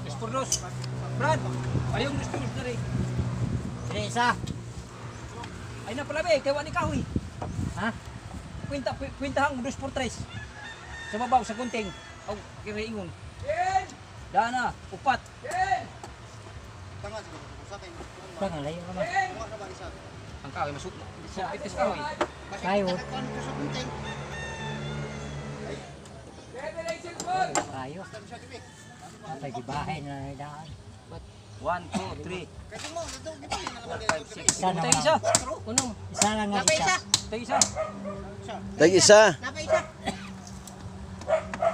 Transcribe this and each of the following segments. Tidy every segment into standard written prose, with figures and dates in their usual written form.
Dos por dos. Brad, ayong dos por dos na rin. Isa. Ay na pala be, kay wa ni kahoy. Ha? Kwenta kwentahang dos por tres. Sa babaw sa gunting. Aw, kiri ingon. Dana, upat. Tanga layo naman. Ang kahoy masuk. Supitis kahoy. Kayo. Kayo. Patay gibahin na daan. 1 2 3 4 5 6. Isa na Tayo lang. isa. Isa lang nga isa. Tayo isa. Tag isa. Napa isa.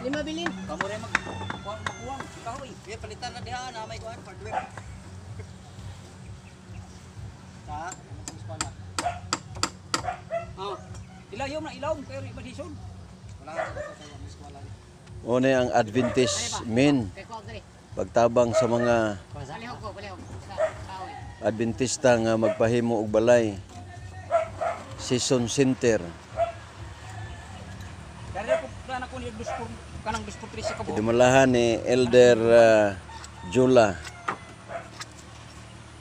Lima bilin. Kamo rin mag kuwang makuwang kahoy. Sige, palitan na diha na may kuan hardware. Sa sa eskwela. Oh. Ilaw na ilaw kayo rin madison. Wala na sa sa eskwela. Una ang Adventist men. Kay ko diri. Pagtabang sa mga Palihog ko, palihog. Sa kahoy. Adventista nga magpahimo og balay. Season Center. Dari ako plana ko ni dos por kanang dos por tres sa kabo. Idumalahan ni Elder Jula.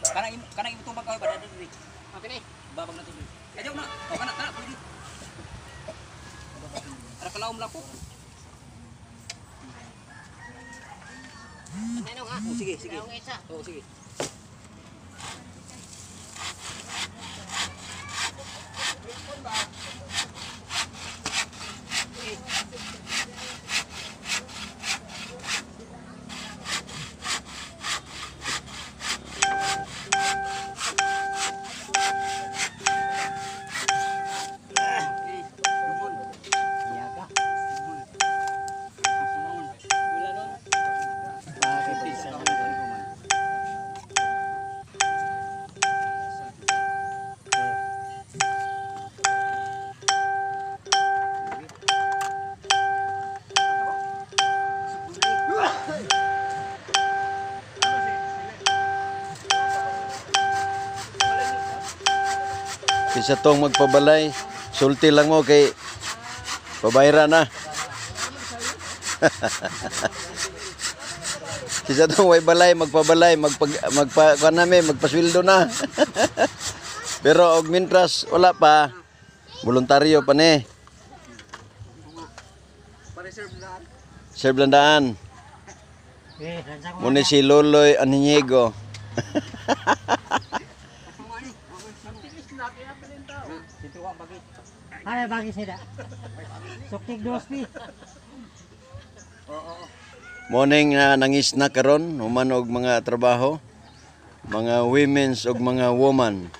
Kanang imo tubag kahoy ba diri. Okay ni. Babag na tuloy. Ayaw na. O kana kana pwede. Ara kalaom lang ko. Ano ha? Oh, sige, sige. Ang isa. Oo, sige. Yaga. Bakit isa lang? Kinsa tong magpabalay, sulti lang mo kay pabayra na. Kinsa tong way balay, magpabalay, magpag magpa kuan nami, magpasweldo na. Pero og mintras wala pa, voluntaryo pa ni. Serve lang daan. Eh, lansa ko. Muna si Loloy Aniniego. Ay, bagi sila. Suktik dos pi. Morning na nangisna karon human og mga trabaho, mga women's og mga woman.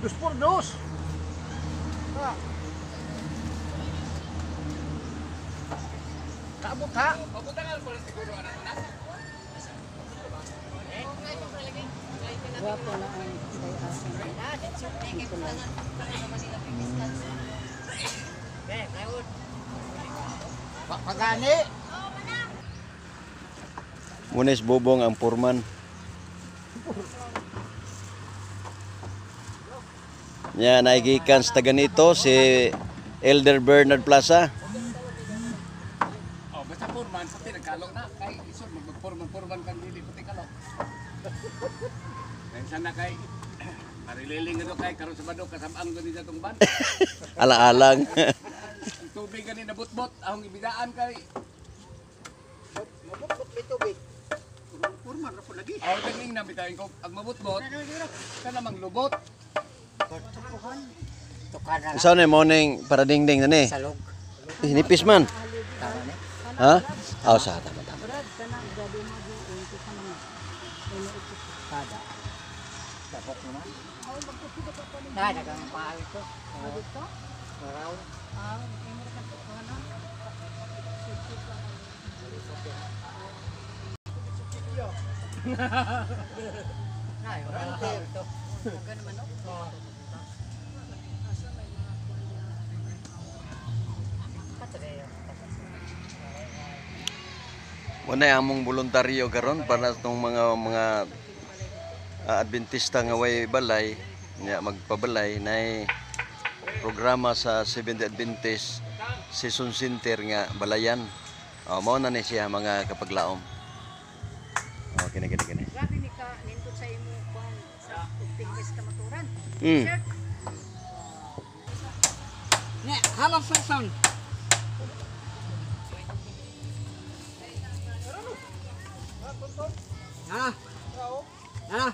Dos por dos. Kaabot ha. Pagani. Munis Bobong ang purman. Nya naigikan sa taga nito si Elder Bernard Plaza. Oh, basta purman pati nagkalo na kay isod magpurman purman kan dili pati kalo. Dahil sana kay marililing ito kay karon sa bado kasabang gani sa tong ban. Alang-alang. Ang tubig gani nabutbot ahong ibidaan kay Mabutbot may tubig. Purman ra po lagi. aw tanging na bitayin ko ang mabutbot kana mang lubot. Tukan na lang. Sa ni morning para dingding na ni. Salog. Eh, nipis man. Tama ni. Ha? Oh, sa tama tama. Kada. Tapok naman. Na, dagang paal ko. Dito? Maraw. Na, yung maraw ito. Muna among voluntaryo karon para sa tong mga Adventista nga way balay nya magpabalay nay programa sa Seventh Adventist Season Center nga balayan. Oh, mao na ni siya mga kapaglaom. Oh, kini kini kini. Grabe ni ka nindot sa imo kwan sa tigmes kamaturan. Mm. Ne, halong sa sound. Ha? Ha?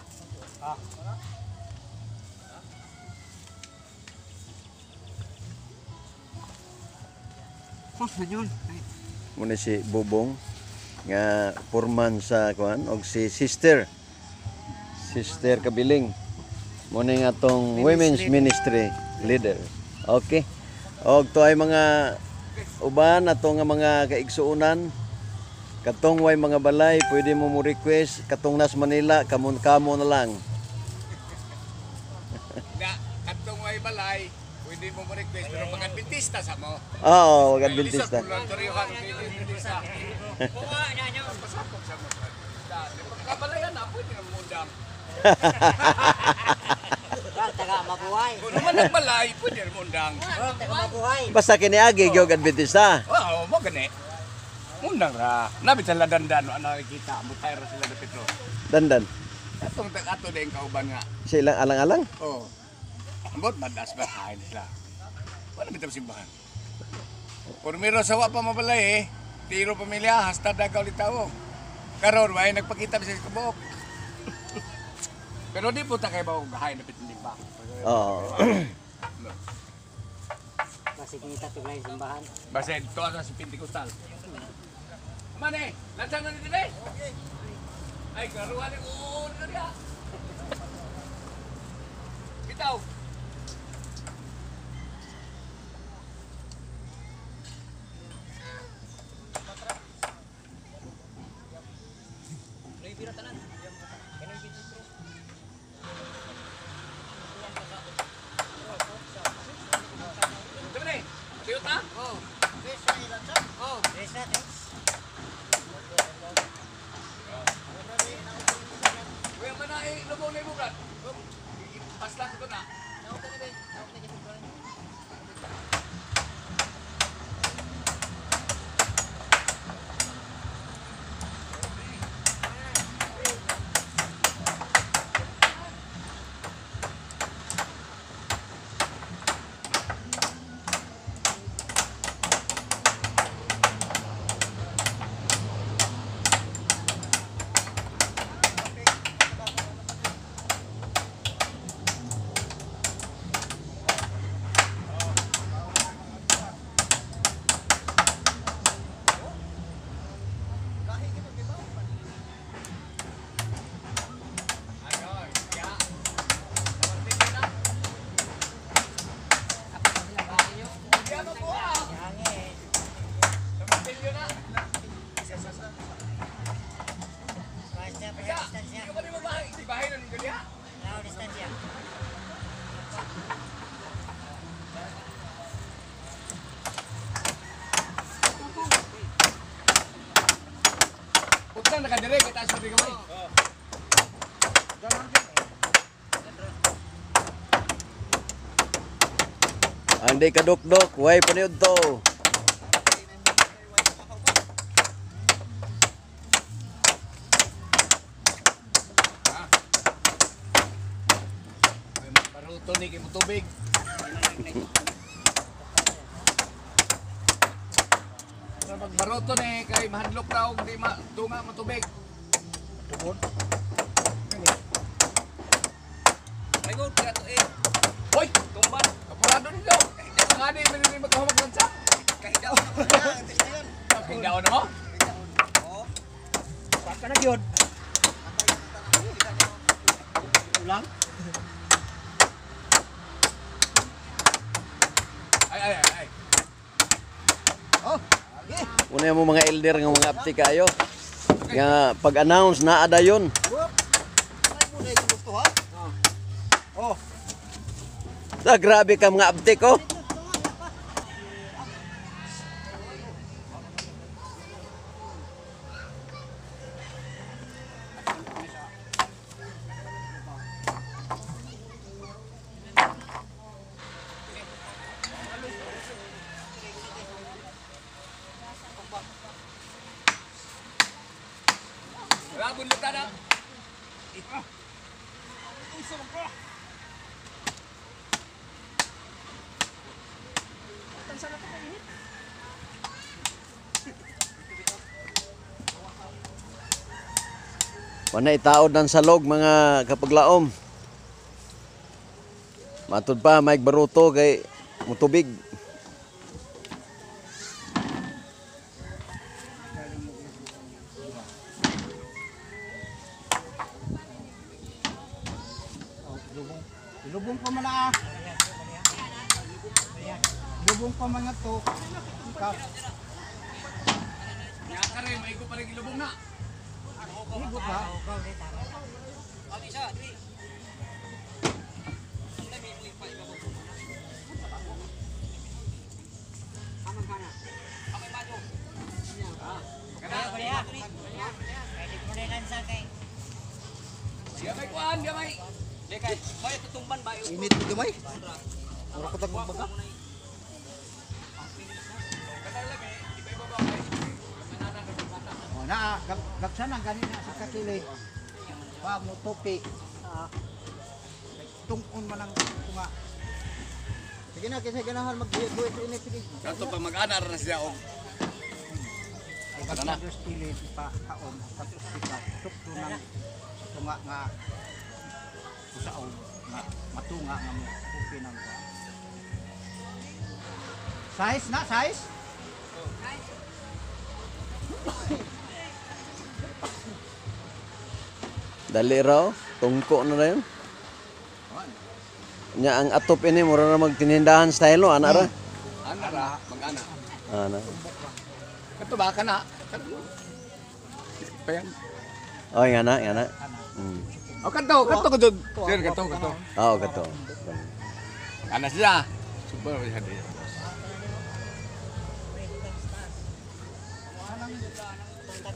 Kung yun? Muna si Bobong nga foreman sa kuan og si Sister Sister Kabiling. Muna nga atong Women's Ministry leader. Okay. Og to ay mga uban ato nga mga kaigsuonan, katong way mga balay pwede mo mo request katong nas Manila kamon kamo na lang. Na, katong way balay, pwede mo mo request, pero pag Adventista sa mo. Oo, wag Adventista. Voluntaryo ka, kung hindi Adventista. Pasakop sa mo. Pagkabalayan na, pwede na mundang. Taga mabuhay. Kung naman nagbalay, pwede na mundang. Taga mabuhay. Basta kiniagi gyud Adventista. Oo, mo gani. Mundang ra. Nabit sa ladandan, ano nakikita, mutay ra sila na Petro. Dandan. Atong tag-ato din kauban nga. Sa ilang alang-alang. Oo. Ambot madas ba hain sila. Wala bitaw simbahan. Pormiro sa wa pa mabalay eh. Tiro pamilya hasta dagaw litawo. Karon way nagpakita sa kabuok. Pero di po ta kay bawo gahay na pitin ba. Oo. Kasi kinita tuglay simbahan. Basta ito sa si Pentecostal. Mane, lansang na dito eh. Ay, karuan ni uun na diya. Bitaw. Dami, tuyot na? Kuya man na eh, lubaw na ibugat. Paslang ko na. Hindi ka pa rin mabahay. Bahay na ninyo niya. Utang nakadire kay taas pa gamay. Ang di kadukdok, way paniud to. Baruto ni kay mo tubig. Pero pag baruto ni kay mahadlok ra og di ma tunga mo tubig. Tugod. May good ka to eh. Hoy, Tumban. kapurado nito. Nga di man ni magkahumag lansa. Kahit daw. Kay daw na mo. Baka na gyud. Ulang. Ay ay ay. ay. Una mo mga elder nga mga apti kayo. Nga pag-announce naa dayon. Oh, Sa grabe ka mga apti ko. Wala itaod ng salog mga kapaglaom. Matud pa Mike Baruto kay mutubig. Lubong. Lubong pa man ah. Lubong pa man nga to. Ikaw. Nya kare maigo pa rin gilubong na. Higo pa. Siya may kuan, siya may. Lekay, may tutumban ba? Init ito may. Mura ko tag baga. Oh, na, gapsan ang ganin na sa kakili. Pa mo topi. Tungkon man ang tunga. Sige na, kasi ganahan magbuhit-buhit sa init. Sige. Kato pa mag-ana ra na siya og Ay, gapsan dos kilid pa kaon. Tapos kita, tukto ng tunga nga usaon nga matunga nga mo tupi ng size na size. Dali raw, tungko na na yun. Nya ang atop ini mura na magtinindahan style no, ana ra. ana ra mag-ana. Ana. Kato ba kana? Kato. Pa yan. Oh, nga na, nga na. Mm. O kato, kato ko jud. Sir, kato, kato. Oo, kato. Ana siya. Super ba siya di.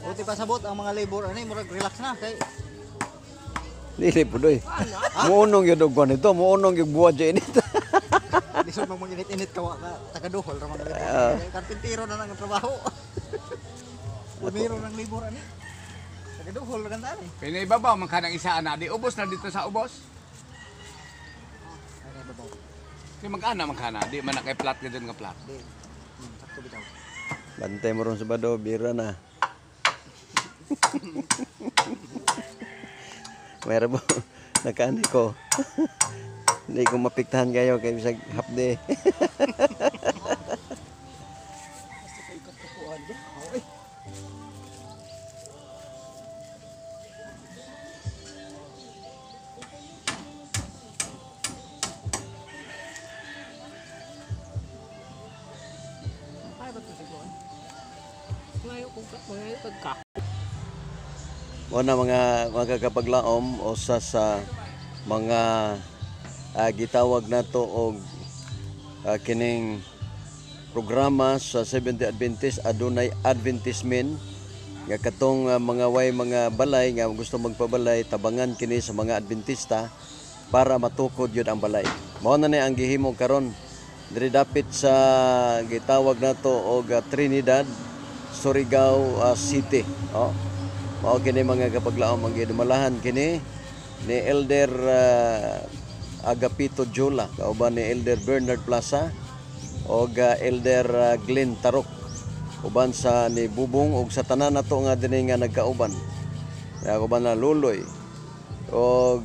Buti pa sabot ang mga labor ani murag relax na kay Dili po doy. Muunong yun og kuan ito, muunong yung buwad dyan init. lisod mo init-init ka wa ka taga-duhol ra mga labor. Kay karpintero na lang ang trabaho. Pumiro ng labor ani. Taga-duhol ra kan ani. Pinaibabaw man kanang isa ana di ubos na dito sa ubos. Ay babaw. Di mag-ana man kana, di man na kay plat gid nga plat. Di. Sakto bitaw. Bantay mo ron sa bado, bira na. Meron po, nakaano ko. Hindi ko mapiktahan kayo kay bisag half day. Ay, ba't ito siguro? Ngayon kung ngayon pagka. Muna mga mga kapaglaom usa sa mga gitawag nato og kining programa sa Seventh-day Adventist adunay Adventist Men nga katong mga way mga balay nga gusto magpabalay tabangan kini sa mga Adventista para matukod yun ang balay. Mao na ni ang gihimo karon diri dapit sa gitawag nato og Trinidad, Surigao City. Oh. Mao kini mga kapaglaom ang gidumalahan kini ni Elder Agapito Jola kauban ni Elder Bernard Plaza og Elder Glenn Tarok uban sa ni Bubong og sa tanan nato nga dinhi nga nagkauban. Kauban na Luloy og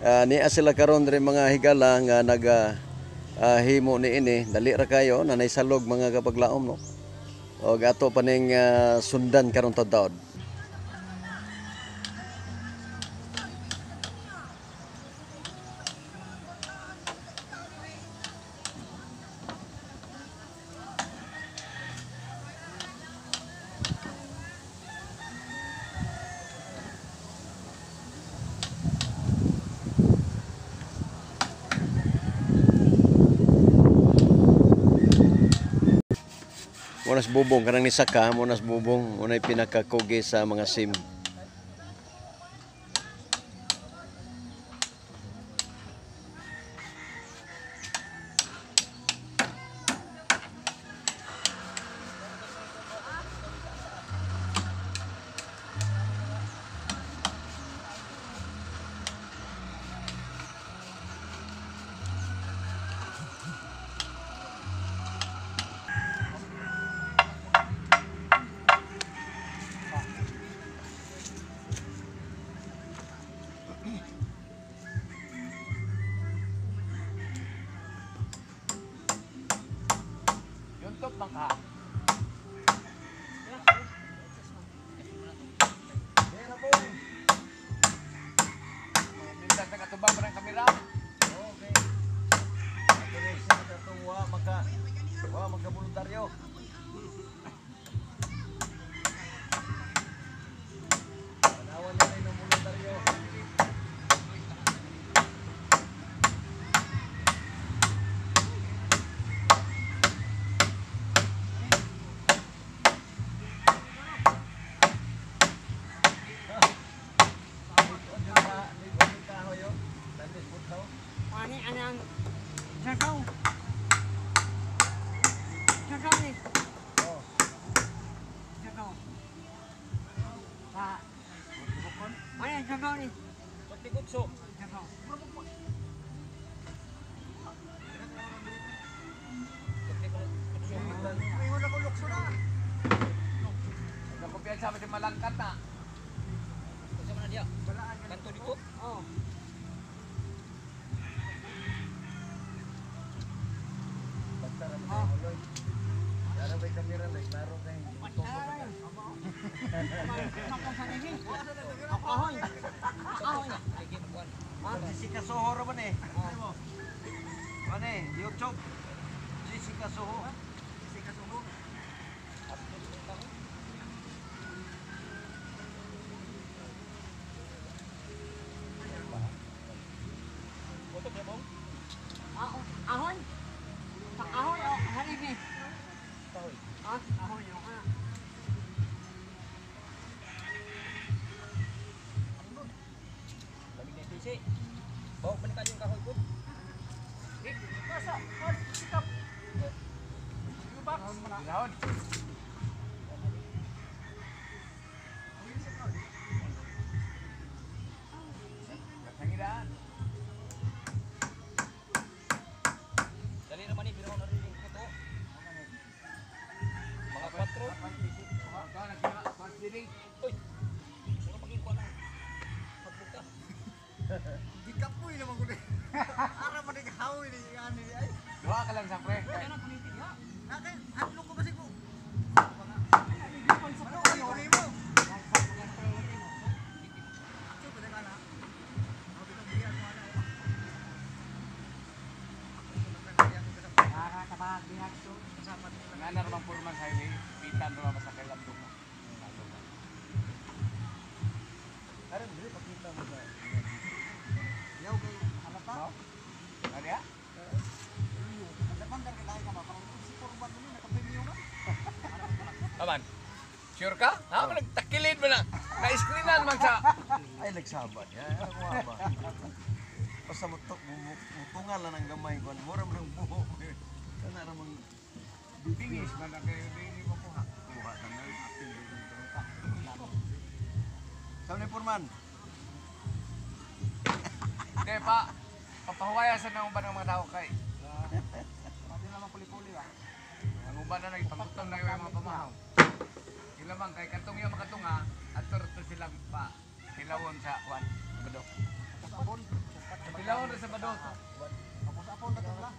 niya sila karon diri mga higala nga naga himo niini dali ra kayo nanay salog mga kapaglaom no. Og ato pa ning sundan karon taud. Munas bubong kanang nisaka, munas bubong, unay pinakakugi sa mga sim. Man ka. Mintas na katubang pa ng kamera. Okay. Ato siya katong wa maka wa magka-voluntaryo. Panawan na rin ang voluntaryo. Ani anang sakaw. Sakaw ni. Sakaw. Pa. Ani sakaw ni. Pagtigutso. Sakaw. Nagkakumpiyansa ba si Malangkat na? Unsa man na diya? Kanto dito. Oh. Basta ra man uloy. Dara bay kamera lay klaro kay Ahoy. Ahoy. Jessica Soho ra man eh. Man eh, YouTube. Jessica Soho. Jessica Soho. Ahoy. Ahoy o haligi. Ah, ahoy o ka. Lamig na PC. Bawo man kayo yung kahoy ko. Basa, sikap. Gahon. Katangiraan. Dali naman ni biro na rin yung kuto. Mga 4. Ikaw nagkira, first leading. Uy. Mura maging kuha na. Pagbuka. Gikapoy naman ko ni. Ara man ni hawi ni ani ay. Duha ka lang sa pre. Nakay hadlok ko kasi ko. Ano kayo ni mo? Para tabag dihatso. Nga na naman puro man sa highway, pitan naman sa kailang dumo. Aron dili pakita mo sa. Yaw kay halata. Ano ya? Ang kay ka ba si Purban ni nakapremyo na. Aman. Sure ka? Ha, man nagtakilid mo na. Na-screenan man sa Ay nagsabat ya. Ano ba? Basta mutok mutungal lang ang gamay ko. Mura man ang buho. Kana ra mang bingis man na kayo di mo kuha. kuha tangal. Sabi ni Purman. Di pa papahuwaya sa nang uban ng mga tao kay. Pati naman puli-puli ba. Ang uban na nagpangutom na yung mga pamahaw. Sila man kay katong yung makatunga at to silang pa hilawon sa kwan bado. Hilawon ra sa bado. Tapos apon na to la.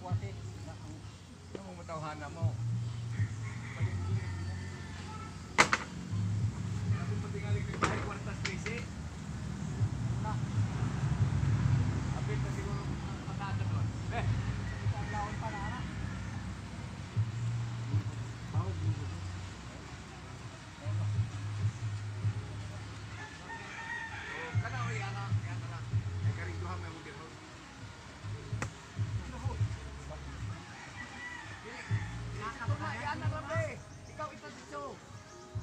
Ano mo matawhana mo? Sabi mo tingali kay bahay kwartas trisi. Apil pa siguro patada doon. Eh, kana oy ana, ana lang. Kay karing duha may mong dirhon. Ana lang be. Ikaw ito dito.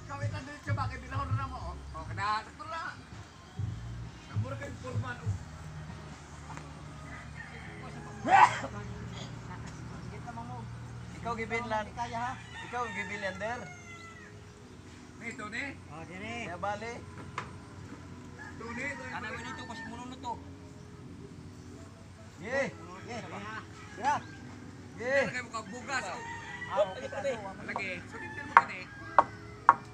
Ikaw ito dito ba kay bilahon na mo. Oh, kana sakto na. Namura kay pulman. Ikaw gibillan. Kaya ha. Ikaw gibillan der. Ni Tony. Oh, dire. Kaya bali. Tony. Ana man dito kasi mununod to. Ye. Ye. Sira. Ye. Kay mo bugas. Oh, lagi pa be. Lagi, sulitin mo kani.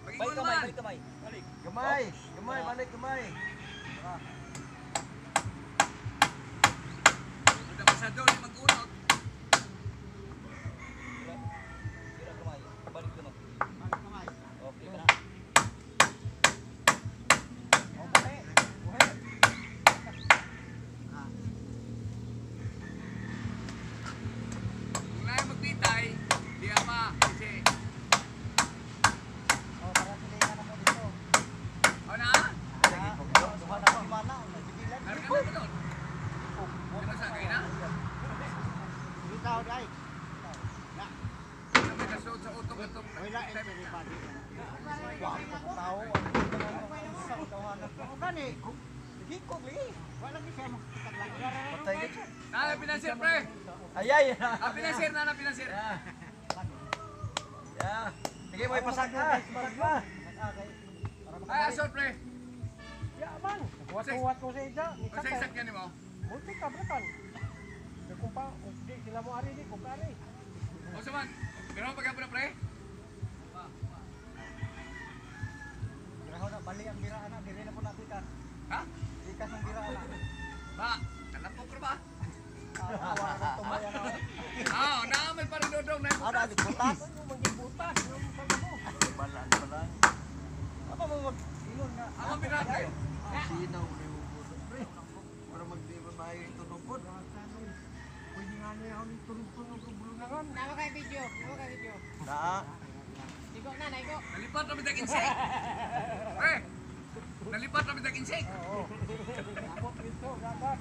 Balik Pagingon kamay, man. balik kamay. Balik. Gamay. Gamay balik gamay. Udah pasado ni mag-unot. Tira kamay. tao dai. Kami nasuot sa utong itong Wala everybody. Tao. Gani, hikog lagi. Wala lagi siya Patay gid siya. Nana pinansir pre. Ayay. Ah, pinansir nana pinansir. Ya. Sige mo ipasak ka. Ipasak ka. Ay asot pre. Ya man, kuwat-kuwat ko sa ida. Unsay sakyan nimo? Multi ka brakan. Kung pa, kung di sila mo ari di, kung kari. Unsa man? Pero pagka pre? Biraho na bali ang bira ana, diri na po napikas. Ha? Ikas ang bira ana. Ba, kalapok ra ba? Awa na tumaya na. Ah, naa may paridodong na Ana di butas. Butas, yung sa mo. Balaan balaan. Apa mo mag ingon nga. Amang bira pre. Sinaw mo ni mo pre. Para magdi man maayo yung tunog pod. Pwede nga niya ako ni tunog-tunog ang bulungan. Nawa kay video, nawa kay video. Naa. Igo na, naigo. Nalipat na bitag insect. Pre. Nalipat na bitag insect. Abot dito, dagat.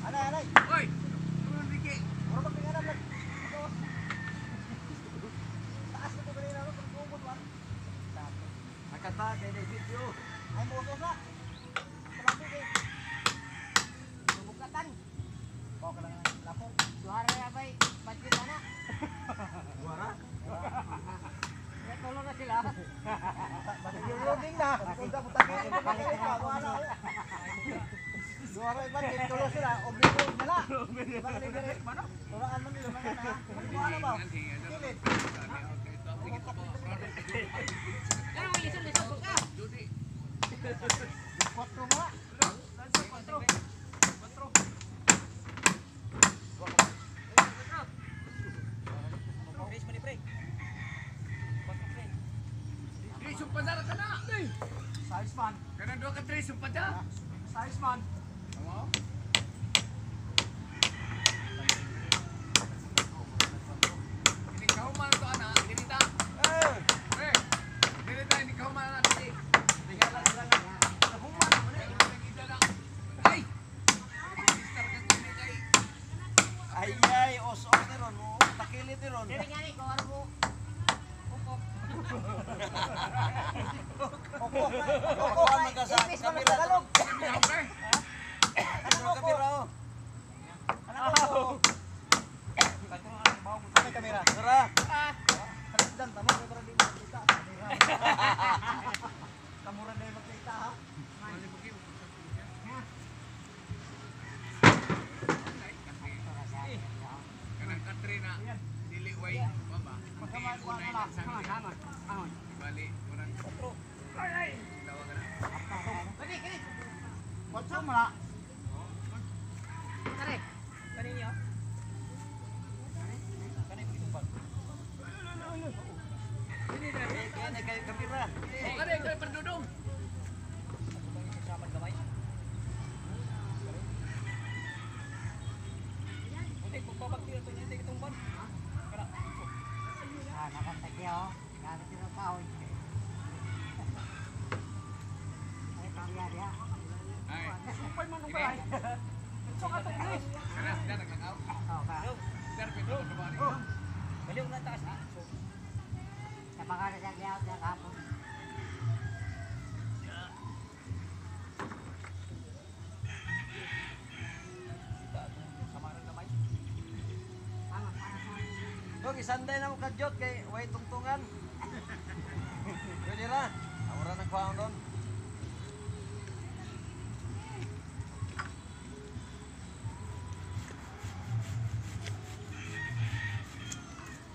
Ana ana. Oy. Ano diki? Mura ba kay alam Taas na ko kanina no, pag wa. Nakata kay na video. Ay mo na. Palagi kay. Bukatan. Ko ka lang lapok. Suara ya bay, budget na. Wara. Kaya tulong na sila. Yung loading na. Kung dapat tayo ka wala. Duara iba tulo sila, obligo na la. Tulaan man nila mga na. Ano ba? Kilid. Ano, lisod-lisod ka. Kwatro mga. Tres man ni pre. Kwatro pre. Di sumpadara ka na. Size man, Kanang duha ka tres sumpada. size man. Amo? Ini kahuman to ana, dili ta. Pre. Dili ta ini kahuman ana dili. Kahuman man ni. Ay. Sister ka kini kay. Ay ay os os ni ron mo takilit ni ron. Dili nga ni, kung ano mo. Ukok. Okok. Okok man ka sa Ipis man kamera. ang Tagalog. Ano pre? Ano kamera oh. Ano Ano kamera? Tara. Dan tamo kay para di makita. Kamera. Kamura na yung makita ha. Kanang Katrina dili way wa ba? Unay lang sa Bali, murag Tawag ka na. Kini, kini. Kwatro mga. Tare. Kaninyo? Kanay pagitumbang. Kaya na kayo kamera. Oh, kare kay perdudong. Sama gamay. Hindi, pagpapagtira ito niya, hindi kitumban. Kana. Ah, nakatagya oh. Gamit yung kahoy. Ay, pamilya diha. Ay, Supay man ang balay. So ka to, please. kana sila naglakaw. Oh, ka. Sir, pito ka ba ni? Baliw na taas. So, Sa mga nagagyaw na kahapon. kita atong samaran gamay. Tama, tama. Dog isanday na mo kadyot kay way tungtungan. Pwede ra. Amura nang kuhaon ron.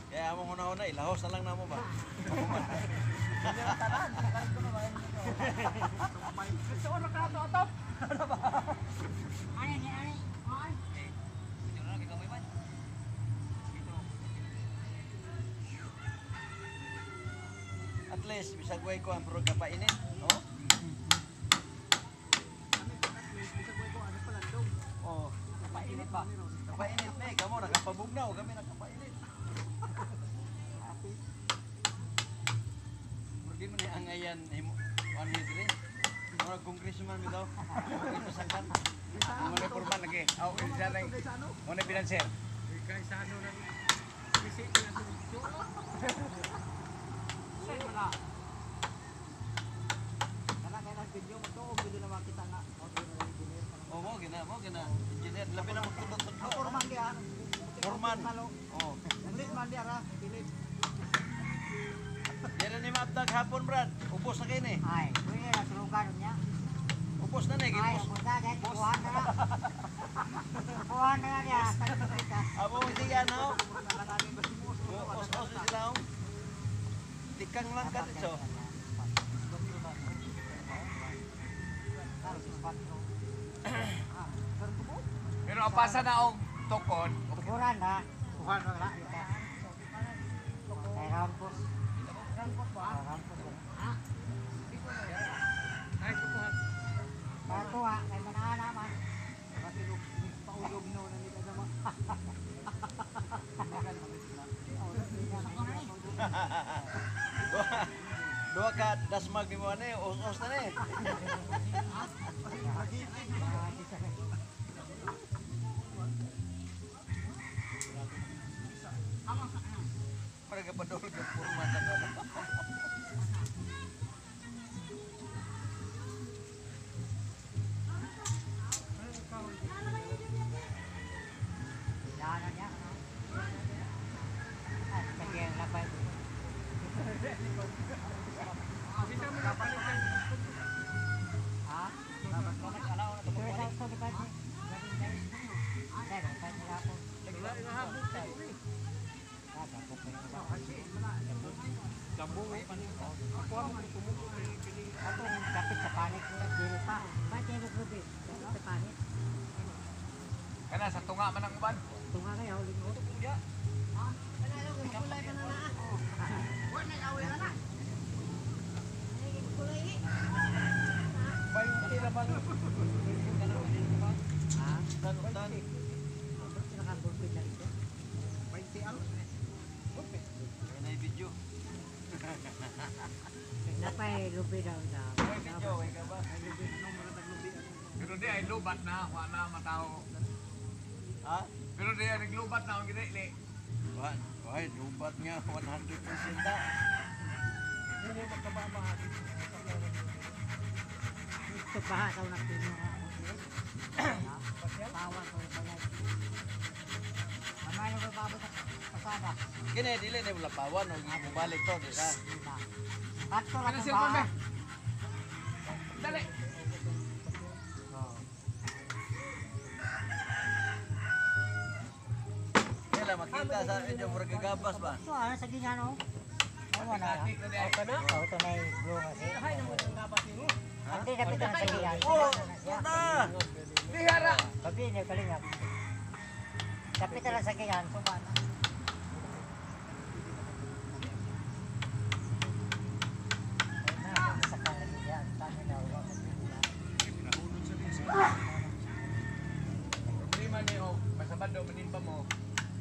Kaya among una-una ilahos na lang namo ba. So ano ka to atop? Ano ni, ano? Ay. Eh, medyo na lang kay gamay man. Dito. At least bisag way kuan pero kapainit, no? Oh, Painit ba? kapainit me, kamo nakapabugnaw, kami nakapainit. Murag di man ni angayan himo one year diri. Murag congressman bitaw. Ipasangkan. Mo na porman lagi. Aw, isa lang. Mo na pinanser. Kana kay nang video mo to, video na makita nga. Oh, mo gina. Engineer labi na magtudlo-tudlo. Forman di ah. Foreman. Oh. Ulit man di ara. Pilit. Yan na ni maabdag hapon, Brad. Ubos na kini. Ay, kuya na tulungan niya. Ubos na ni, Ay, gipos. punta dahil kuha na na. Kuha na na niya. Amo siya no. Os-os na sila. Oh. Tikang lang ka dito. Pero ang pasa na og tukon, Tukuran na. Kuha na na. Kay rampos. Rampos ba? Rampos. Ha? Ay, kukuha. Kuha, kay manana man. Paulog no na nila sama. Dua, dua ka dasmag ni mo ani, os-os na ni. Para ka padol ka purma sa ka. Dana niya. Ay, sige, lapay. Ha? kana sa tunga man ang uban. Tan-tan. Kaya na video. Napay lubi daw daw. May video, may ka ba? Pero di ay lubat na, wa na matao. Ha? Pero di ay naglubat na ang gini. Wan, ay, lubat nga 100% na. Ito baha sa unang pino. Bawal ko rin pala. Kamay na ko babot sa pasada. Kini dili na lapawan og mobalik to, di ba? Diba? Tatlo lang Ano ang cellphone baha. ba? Dali. Kaya makita sa inyo murag gagabas ba? Ito ah, sa ginano. Ano na? Atik na di ay. Oh, ito na yung blue kasi. Ay, naman ang gabas nimo. Hindi dapat na sa ginano. Oh, na. Dihara. Babi niya kalingap. Dapat na lang sa ginano. Suba na. Problema ni og masabado manimba mo.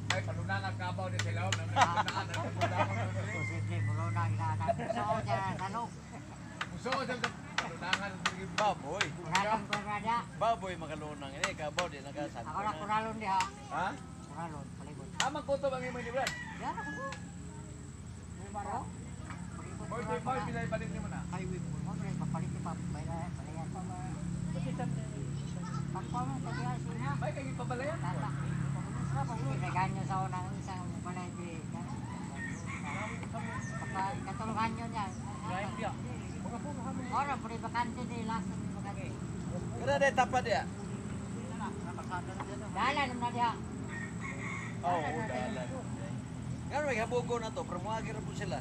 Ay palunangan kabaw ni sila na nagpunaan ang palunangan. Posible, bulo na inaanap. So, dyan, ano? Muso sa palunangan Baboy. Kuralon ko na niya. Baboy makalunang ini kabaw di nakasanto Ako na na. kuralon diha. Ha? Kuralon, palibot. Amang kutob ang imo ni Brad. Yan ako po. Oh. Boy, boy, boy, pilay palit nimo na. Highway po. Mo rin papalit ni Papa. Balayan. Pagpamo kaya siya. May kay gipabalayan. Tata. Reganyo sa unang isang balay di. Pagka katulungan nyo niya. Ora, puri bakante di last na bakante. Kada day tapad ya. Dalan na diha. Oh, dalan. Ngano may habugo na to, pero moagi ra po sila.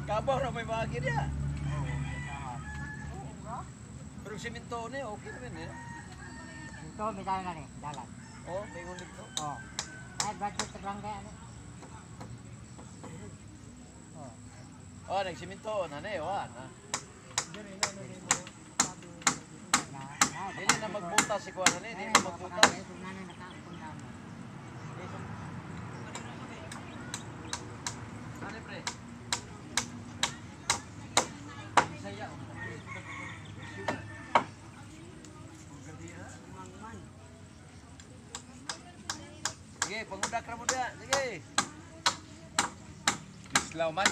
Kabaw na may maagi niya. Pero simento ni okay naman eh. Ito, may dalan na ni, dalan. Oh, may ulit to. Oh. Ay, budget sa barangay ano. Oh, nagsimento na ni, wa na. Dili na magbutas si kuan ani, dili na magbutas. Ani pre? Bisaya. Sige, pangudak ra mo diha. Sige. Islaw man.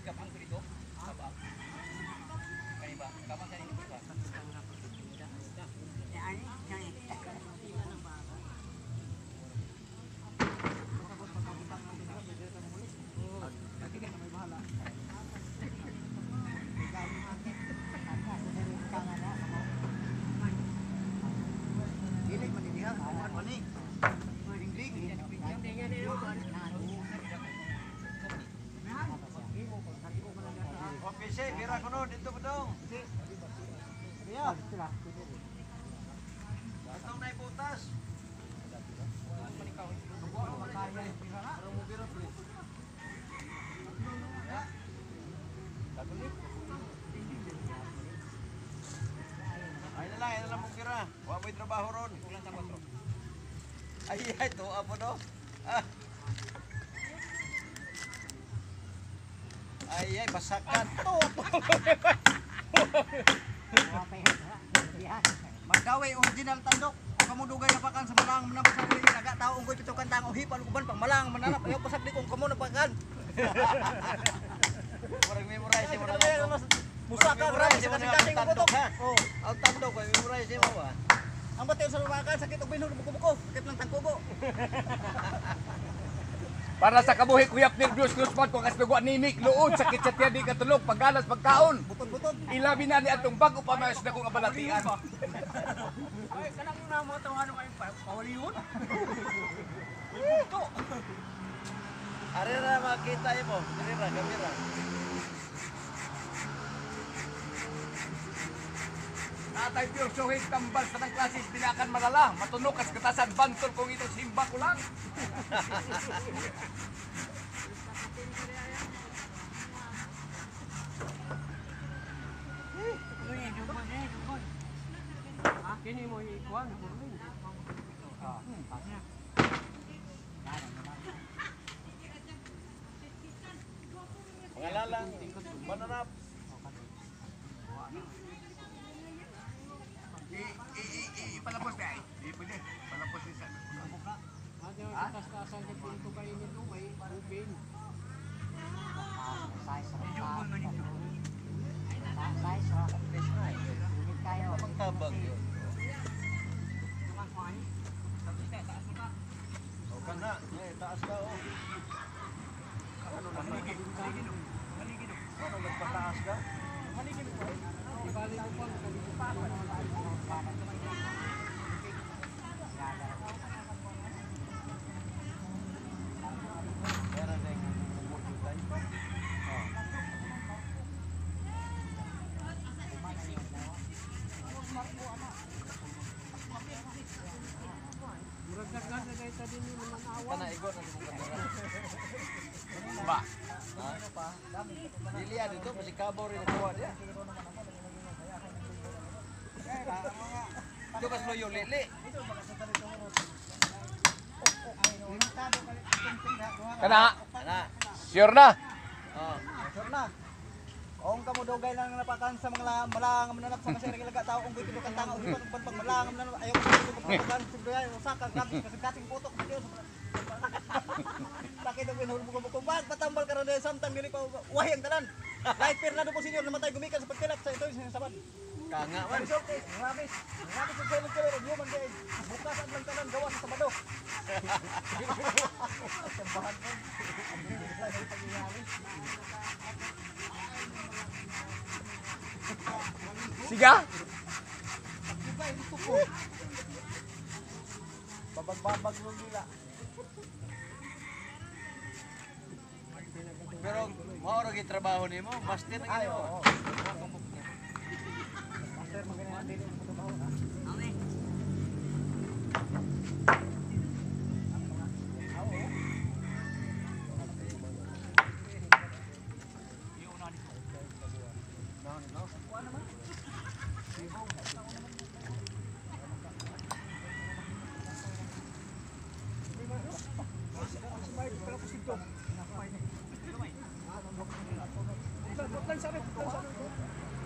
Kapang ko dito. Kapang. Kani ba? Kapang sa inyo ba? Dili man diha, kuan man ni. Dingding. Okay, sir, bira ko no dito ko dong. Iya. Atong naibutas. Ay na lang mong pira. Wa mo'y trabaho ron. Kulang sa 4. Ay, ay, tuwa po no. Ah. Ay, ay, basakan. Magdaway original tandok. Ang kamo dugay napakan sa malang manap sa uling naga tao unggoy pitukan tang uhipan uban pang malang mananap ayaw pasagdi kung kamo napakan. Murag memorize mo na lang. Musaka grabe sa kasing-kasing tandok putok. ha. Oh, Ang tandok ay memorize mo ba? ang batayon sa lumakan sakit og binhol buko-buko, sakit lang tangkubo. Para sa kabuhi kuyap nervyos lusman ko kaslugo anemic luod sakit sa tiyan di katulog paggalas pagkaon. Butod-butod. Ilabi na ni atong bago pa mayos na kong abalatian. Ay, kanang yung mga tawanan kayo, pawalihon. Are ra makita mo. Dire ra kamera. Tatay Pure Sohit, tambal sa ng klasis, binakan malala, matunog kas katasan, bantol kung ito simba ko lang. Kini mo ikuan, burling. Pangalalang mananap. Ipalapos na ay. Pwede. Palapos din sa... Taas-taasan kay punto kayo nito, may ubin. Tabang yun. O kana, eh, taas ka oh. Ano naman? Ano nagpataas ka? Meron ding tayo. Murag daghan na kay ta din ni mga awa. Kana igo na mo kamera. Ba? Dili ah dito kasi kabaw rin nakuha diya. Ito kas loyo lili. Kana, Ana. sure na. Oh. Sure na. Kung kamo dugay lang napakan sa mga malang mananap sa kasing nagilaga tao unggoy pitukan tang uhipan uban pang malang mananap ayaw pasagdi kung napakan sigurado usaka grabe kasing-kasing putok sa Dios. Sakit og binhol buko-buko bag patambal karon dahil samtang dili pa wahi ang tanan. Light Fernando po senior namatay gumikan sa pagtilak sa ito sa sabad. Kanga man. Resulte, grabe. Grabe sa silent killer og human being. Bukas ang lang tanan gawa sa Sabado. Sambahan ko. Siga? Babag-babag yung dila. Pero mao ra gyud trabaho nimo, master na Ay, gyud mo. oo. Putlan sa putlan sa.